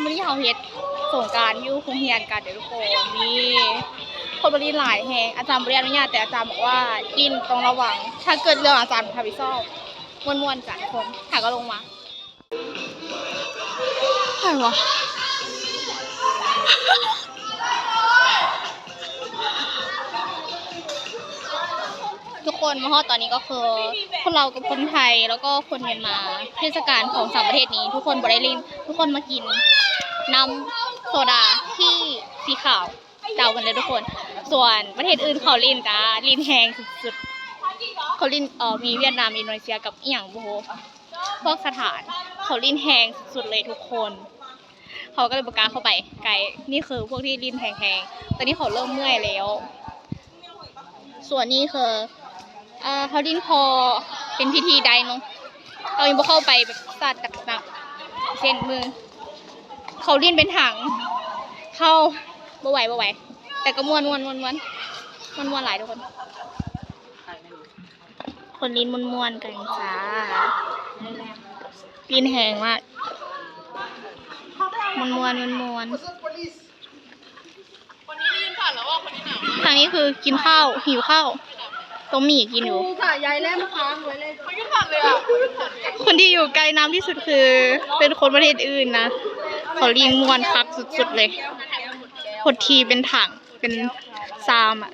ມື້ນີ້ເຮົາເຮັດສົງການຢູ່ໂຮງຮຽນກັນເດີທຸກຄົນ. ນີ້ ຄົນມາຫຼິ້ນຫຼາຍແຮງ. ອາຈານບໍ່ໄດ້ອະນຸຍາດ ແຕ່ອາຈານບອກວ່າຫຼິ້ນຕ້ອງລະວັງ. ຖ້າເກີດເລື່ອງ ອາຈານຮັບຜິດຊອບ. ມ່ວນໆ ຈ້າທຸກຄົນ. ຫາກໍລົງມາ. ໃຜວະ? ທຸກຄົນ ມາຮອດຕອນນີ້ກໍຄືຄົນລາວກັບຄົນໄທ ແລ້ວກໍຄົນມຽນມາ. ເທດສະການຂອງສາມປະເທດນີ້ ທຸກຄົນບໍ່ໄດ້ຫຼິ້ນ, ທຸກຄົນມາກິນນ້ຳໂຊດາທີ່ສີຂາວ ເດົາກັນເດີທຸກຄົນ. ສ່ວນປະເທດອື່ນເຂົາຫຼິ້ນກະຫຼິ້ນແຮງສຸດໆ. ເຂົາຫຼິ້ນ ເອີ ມີຫວຽດນາມ, ອິນໂດເນເຊຍ ກັບອີ່ຫຍັງບໍ່ຮູ້ ພວກສະຖານ ເຂົາຫຼິ້ນແຮງສຸດໆເລີຍທຸກຄົນ. ເຮົາກໍເລີຍບໍ່ກ້າເຂົ້າໄປໃກ້. ນີ້ຄືພວກທີ່ຫຼິ້ນແຮງໆ. ຕອນນີ້ເຂົາເລີ່ມເມື່ອຍແລ້ວ. ສ່ວນນີ້ຄື ເອີ ເຮົາຫຼິ້ນພໍເປັນພິທີໄດເນາະ. ເຮົາຍັງບໍ່ເຂົ້າໄປແບບສາດໜັກໆ ເຊັ່ນມື້ ເຂົາຫຼິ້ນເປັນຖັງ. ເຮົາບໍ່ໄຫວ ບໍ່ໄຫວ. ແຕ່ກໍມ່ວນໆ ມ່ວນໆ ມ່ວນໆຫຼາຍທຸກຄົນ. ຄົນຫຼິ້ນມ່ວນໆກັນຈ້າ. ຫຼິ້ນແຮງມາກ. ມ່ວນໆ ມ່ວນໆ. ທາງນີ້ຄືກິນເຂົ້າ, ຫິວເຂົ້າ, ຕົ້ມໝີ່ກິນຢູ່. ສາຍໃຍແລ່ມຄ້າງໄວ້ເລີຍ. ຄົນທີ່ຢູ່ໃກ້ນ້ຳທີ່ສຸດຄືເປັນຄົນປະເທດອື່ນນະ. ເຂົາຫຼິ້ນມ່ວນຄັກສຸດໆເລີຍ. ຫົດຖີ່ເປັນຖັງ ເປັນຊາມອະ.